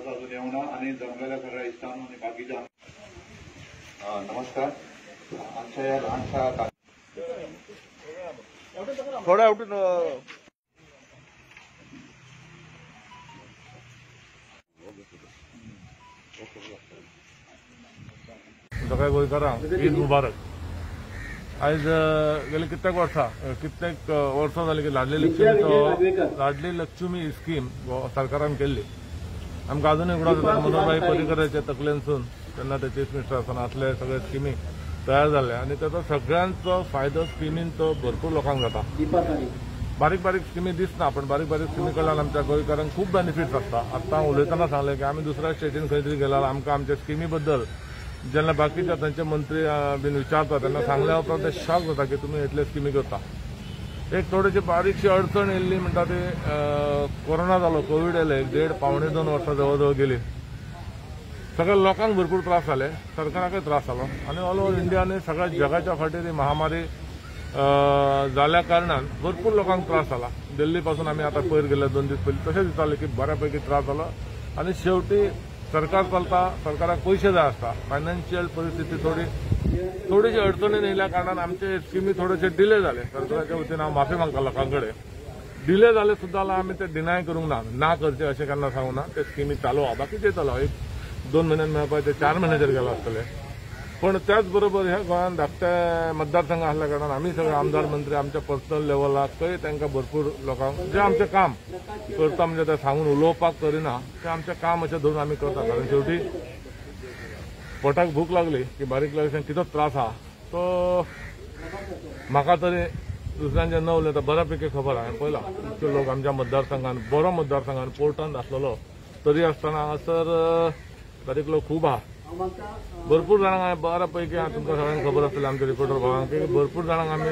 तसो अजून येवंक ना आनी जमलेल्या सगळ्या इश्टांनो आनी बाकीच्या नमस्कार. आमच्या ह्या ल्हानशा थोड्या उठून सगळ्या गोंयकारांक ईद मुबारक. आयज गेले कित्येक वर्सां जाली की लाडली लक्ष्मी स्कीम सरकारान केल्ली. आमकां अजूनय उगडास जाता मनोहरभाई पर्रीकराच्या तकलेनसून तेन्ना ते चीफ मिनिस्टर आसतना असले सगळे स्किमी तयार जाल्ले आनी ताचो सगळ्यांचो फायदो स्किमींचो भरपूर लोकांक जाता. बारीक बारीक स्किमी दिसना पण बारीक बारीक स्किमी कडल्यान आमच्या गोंयकारांक खूब बेनिफीट्स आसता. आतां उलयतना सांगलें की आमी दुसऱ्या स्टेटीन खंय तरी गेल्यार आमकां आमच्या स्किमी बद्दल जेन्ना बाकीच्या थंयचे मंत्री बीन विचारता तेन्ना सांगल्या उपरांत ते शॉक जाता की तुमी इतले स्किमी करता. एक थोडीशी बारीकशी अडचण येयल्ली म्हणटा ती कोरोना जालो, कोवीड येयले, 1.5 1.75 वर्सां जवळ जवळ गेली. सगळ्या लोकांक भरपूर त्रास जाले, सरकाराकय त्रास जालो आनी ऑल ओव्हर इंडिया आनी सगळ्या जगाच्या फाटीर ही महामारी जाल्या कारणान भरपूर लोकांक त्रास जाला. दिल्ली पासून आमी आतां पयर गेले 2 दीस पयलीं तशें दिसतालें की बऱ्यापैकी त्रास जालो आनी शेवटी सरकार चलता, सरकाराक पयशे जाय आसता. फायनान्शियल परिस्थिती थोडीशी अडचणीन येयल्या कारणान आमचे स्किमी थोडेशे डिले जाले. सरकाराच्या वतीन हांव माफी मागता लोकां कडेन. डिले जाले सुद्दां जाल्यार आमी ते डिनाय करूंक ना, ना करचे अशें केन्ना सांगूं ना. ते स्किमी चालू आहा, बाकीचे चालू आहा. 1-2 म्हयन्यान मेळपाचे 4 म्हयन्याचेर गेला आसतले. पण त्याच बरोबर ह्या गोंयांत धाकटे मतदारसंघ आसल्या कारणान आमी सगळे आमदार मंत्री आमच्या पर्सनल लेवलाकय तांकां भरपूर लोकांक जे आमचें काम करता म्हणजे ते सांगून उलोवपाक करिना, तें आमचें काम अशें धरून आमी करता. कारण शेवटी पोटाक भूक लागली की बारीक लागली कितलो त्रास आहा तो म्हाका तरी दुसऱ्यांचे न उलयता बऱ्यापैकी खबर. हांवें पळयला खुबशे लोक आमच्या मतदारसंघान, बरो मतदारसंघान पोर्टांत आसलेलो तरी आसतना हांगासर बारीक लोक खूब आहा. भरपूर जाणांक हांवें बऱ्यापैकी तुमकां सगळ्यांक खबर आसतलें आमच्या रिपोर्टर भावांक की भरपूर जाणांक आमी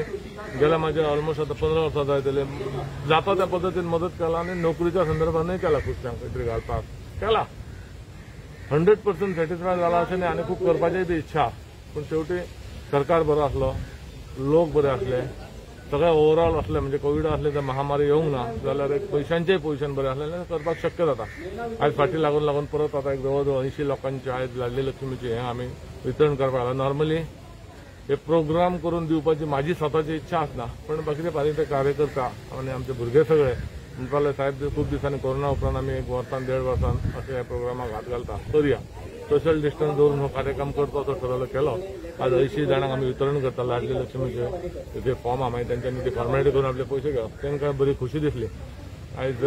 गेल्या म्हाजे ऑलमोस्ट आतां 15 वर्सां जायतले जाता त्या पद्दतीन मदत केला आनी नोकरीच्या संदर्भानूय केला. खुबश्यांक खंय तरी घालपाक केला. 100% सॅटिस्फाय जाला अशें न्ही आनी खूब करपाचीय बी इच्छा. पूण शेवटी सरकार बरो आसलो, लोक बरे आसले, सगळे ओवरऑल आसले म्हणजे कोवीड आसले तर महामारी येवंक ना जाल्यार एक पयशांचेय पोजिशन बरें आसलें जाल्यार करपाक शक्य जाता. आयज फाटीं लागून लागून परत आतां एक जवळ जवळ 80 लोकांचे आयज लाडली लक्ष्मीचे हें आमी वितरण करपाक लागला. नॉर्मली हे प्रोग्राम करून दिवपाची म्हाजी स्वताची इच्छा आसना, पण बाकीचे बारीक ते कार्यकर्ता आनी आमचे भुरगे सगळे म्हणपाक साहेब खूब दिसांनी कोरोना उपरांत आमी 1 वर्सान 1.5 वर्सान अशे ह्या प्रोग्रामाक हात घालता, करया. सोशल डिस्टन्स दवरून हो कार्यक्रम करचो असो ठरवलं केलो. आज 80 जाणांक आमी वितरण करता लाडली लक्ष्मीचे जे फॉर्म आहा, मागीर तेंच्यांनी ती फॉर्मेलिटी करून आपले पयशे घेवप, तांकां बरी खुशी दिसली. आयज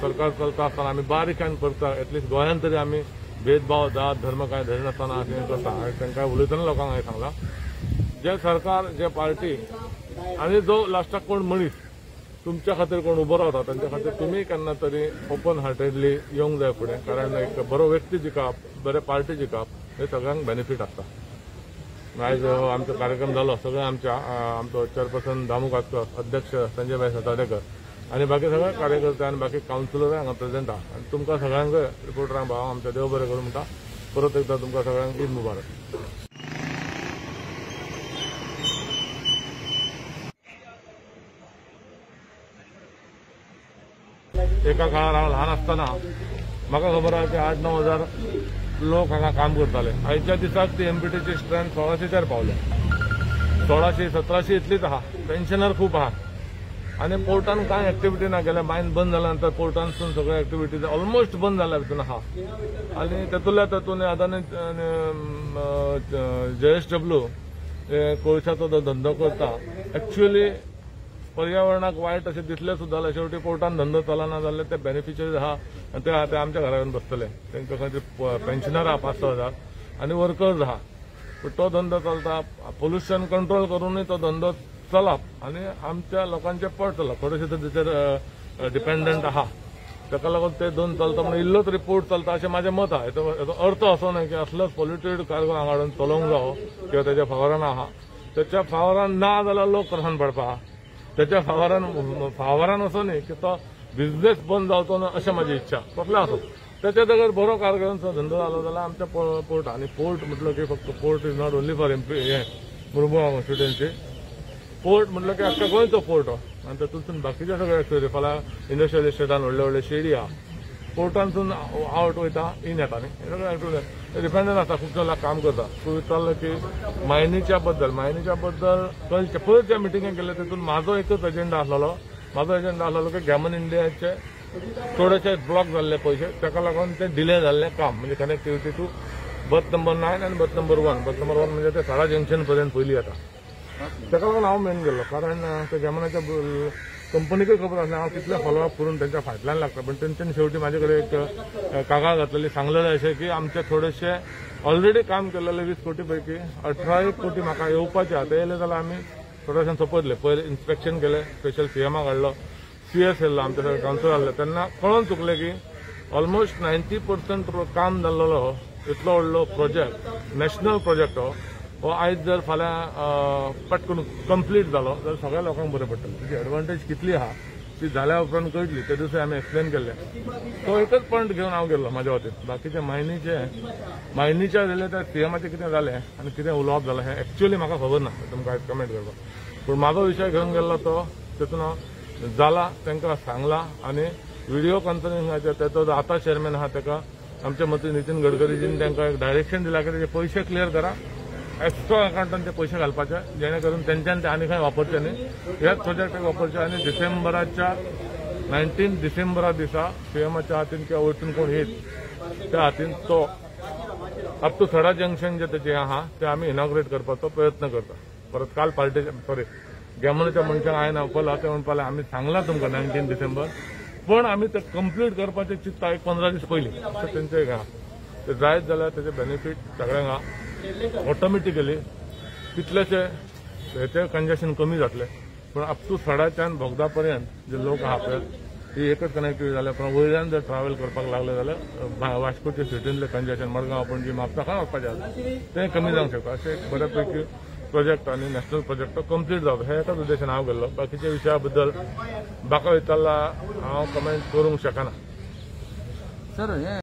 सरकार चलता आसतना आमी बारीकयान करता, एटलिस्ट गोंयांत तरी आमी भेदभाव जात धर्म कांय धरिनासतना अशें करता. आनी तांकां उलयतना लोकांक हांवें सांगलां, जे सरकार जे पार्टी आनी जो लास्टाक कोण मनीस तुमच्या खातीर कोण उबो रावता तांच्या खातीर तुमी केन्ना तरी ओपन हार्टेडली येवंक जाय फुडें. कारण एक बरो व्यक्ती जिखप, बरे पार्टी जिखप हे सगळ्यांक बेनिफीट आसता. आयज आमचो कार्यक्रम जालो, सगळे आमच्या आमचो चेअरपर्सन दामू कातकर, अध्यक्ष संजय भाई सातार्डेकर आनी बाकी सगळे कार्यकर्ते आनी बाकी कावन्सिलर हांगा प्रेझेंट आहा. आनी तुमकां सगळ्यांक रिपोर्टरांक भाव आमच्या देव बरें करूं म्हणटा. परत एकदां तुमकां सगळ्यांक ईद मुबारक. एका काळार हांव ल्हान आसतना म्हाका खबर आहा की 8-9 हजार लोक हांगा काम करताले. आयच्या दिसाक ती एमपीटीची स्ट्रेंथ 1600चेर पावल्या, 1600-1700 इतलीच आहा. पेन्शनर खूब आहा आनी पोर्टान कांय एक्टिविटी ना. गेल्या मायन बंद जाल्या नंतर पोर्टानसून सगळे एक्टिविटीज ऑलमोस्ट बंद जाल्या भितून आहा. आनी तातूंतल्या तातूंत आदानी JSW कोळशाचो जो धंदो करता, एक्च्युअली पर्यावरणाक वायट अशें दिसलें सुद्दां जाल्यार शेवटी पोर्टान धंदो चलना जाल्यार ते बेनिफिशरीज आहा आनी ते आमच्या घरा येवन बसतले. तांकां खंय पेन्शनर आहा 5-6 हजार आनी वर्कर्स आहा. पूण तो धंदो चलता, पोल्युशन कंट्रोल करूनय तो धंदो चलप आनी आमच्या लोकांचें पोट चलप थोडेशें तर ताचेर डिपेंडंट आहा. ताका लागून ते दोन चलता म्हणून इल्लो तरी पोर्ट चलता अशें म्हाजें मत आहा. हेचो अर्थ असो न्हय की असलोच पोल्युटेड कार्गो हांगा हाडून चलोवंक जावो किंवा तेच्या फावरान आहा. तेच्या फावरान ना जाल्यार लोक त्रासान पडपा, त्याच्या फावरान असो न्ही की तो बिझनेस बंद जावचो ना अशें म्हाजी इच्छा. कसलो आसूं त्याच्या जाग्यार बरो कारगिरीचो धंदो जालो जाल्यार आमच्या पोर्ट. आनी पोर्ट म्हटलं की फक्त port is not only for MP हें मुरमुगांव कॉन्स्टिट्युएन्सी. पोर्ट म्हटलं की आख्ख्या गोंयचो पोर्ट हो. आनी तातूंतसून बाकीचे सगळे एक्टिविटी फाल्यां इंडस्ट्रियल इस्टेटान व्हडले व्हडले शेडी आहा, पोर्टांतसून आवट वयता इन येता न्ही, डिपेंडंट आसता. खूब जाण काम करता. तूं विचारलं की मायनीच्या बद्दल पयरच्या मिटिंगेक गेले तितून म्हाजो एकच एजेंडा आसलेलो. म्हाजो एजेंडा आसलेलो की गॅमन इंडियाचे थोडेशे ब्लॉक जाल्ले पयशे, ताका लागून ते डिले जाल्लें काम, म्हणजे कनेक्टिविटी टू बर्थ नंबर 9 आनी बर्थ नंबर 1. बर्थ नंबर 1 म्हणजे ते साडा जंक्शन पर्यंत पयलीं येता. ताका लागून हांव मेन गेल्लो, कारण ते गॅमनाच्या कंपनीकूय खबर आसलें हांव कितले फॉलोअप करून तेंच्या फाटल्यान लागता. पण तेंच्यानी शेवटी म्हाजे कडेन एक कागाळ घातलेली, सांगलेलें अशें की आमचे थोडेशे ऑलरेडी काम केल्लेले 20 कोटी पैकी 18 कोटी म्हाका येवपाचे आहा, ते येयले जाल्यार आमी थोडेशें सोंपयतले. पयर इन्स्पेक्शन केलें, स्पेशल सीएमाक हाडलो, सीएस येयल्लो, आमच्या सगळे कावन्सिलर आसले. तेन्ना कळोन चुकलें की ऑलमोस्ट 90% काम जाल्लो इतलो व्हडलो प्रोजेक्ट, नॅशनल प्रोजेक्ट हो आयज जर फाल्यां पटकून कंप्लीट जालो जाल्यार सगळ्या लोकांक बरें पडटलें. तेजी एडवांटेज कितली आहा ती जाल्या उपरांत कळटली. ते दिसा आमी एक्सप्लेन केल्लें. तो एकच पॉयंट घेवन हांव गेल्लो म्हाज्या वतीन. बाकीचे मायनीच्या रिलेटेड सीएमाचें कितें जालें आनी कितें उलोवप जालें हें एक्च्युअली म्हाका खबर ना, तुमकां आयज कमेंट करपाक. पूण म्हाजो विशय घेवन गेल्लो तो तेतून हांव जाला तांकां सांगला आनी व्हिडिओ कॉन्फरन्सिंगाचेर तेचो जो आतां चेअरमॅन आहा ताका आमचे मंत्री नितीन गडकरीजीन तांकां एक डायरेक्शन दिलां की तेजे पयशे क्लियर करा, एक्स्ट्रा अकावंटान ते पयशे घालपाचे, जेणे करून तेंच्यान ते आनी खंय वापरचे न्ही, ह्याच प्रोजेक्टाक वापरचे. आनी डिसेंबराच्या 19 डिसेंबरा दिसा सीएमाच्या हातीन किंवा वयतून कोण येत त्या हातीन तो अप टू सडा जंक्शन जे तेजें आहा ते आमी इनॉग्रेट करपाचो प्रयत्न करता. परत काल पार्टेच्या सॉरी गॅमनाच्या मनशांक हांवें आपयला, ते म्हणपाक आमी सांगलां तुमकां 19 डिसेंबर, पण आमी ते कंप्लीट करपाचें चिंतता एक 15 दीस पयलीं अशें तेंचें एक आहा. ते जायत जाल्यार तेजे बेनिफीट सगळ्यांक आहा. ऑटोमॅटिकली कितलेशे हेचे कंजेशन कमी जातलें. पूण अप टू सडाच्यान बोगदा पर्यंत जे लोक आहा पळय ती एकच कनेक्टिविटी जाल्या. पण वयल्यान जर ट्रॅव्हल करपाक लागले जाल्यार वास्कोचे सिटींतलें कंजेशन, मडगांव, पणजी, म्हापसा खंय वचपाचें आसा तें कमी जावंक शकता. अशें एक बऱ्यापैकी प्रोजेक्ट आनी नॅशनल प्रोजेक्ट कंप्लीट जावप हे एकाच उद्देशान हांव गेल्लो. बाकीच्या विशया बद्दल म्हाका विचारला हांव कमेंट करूंक शकना. सर.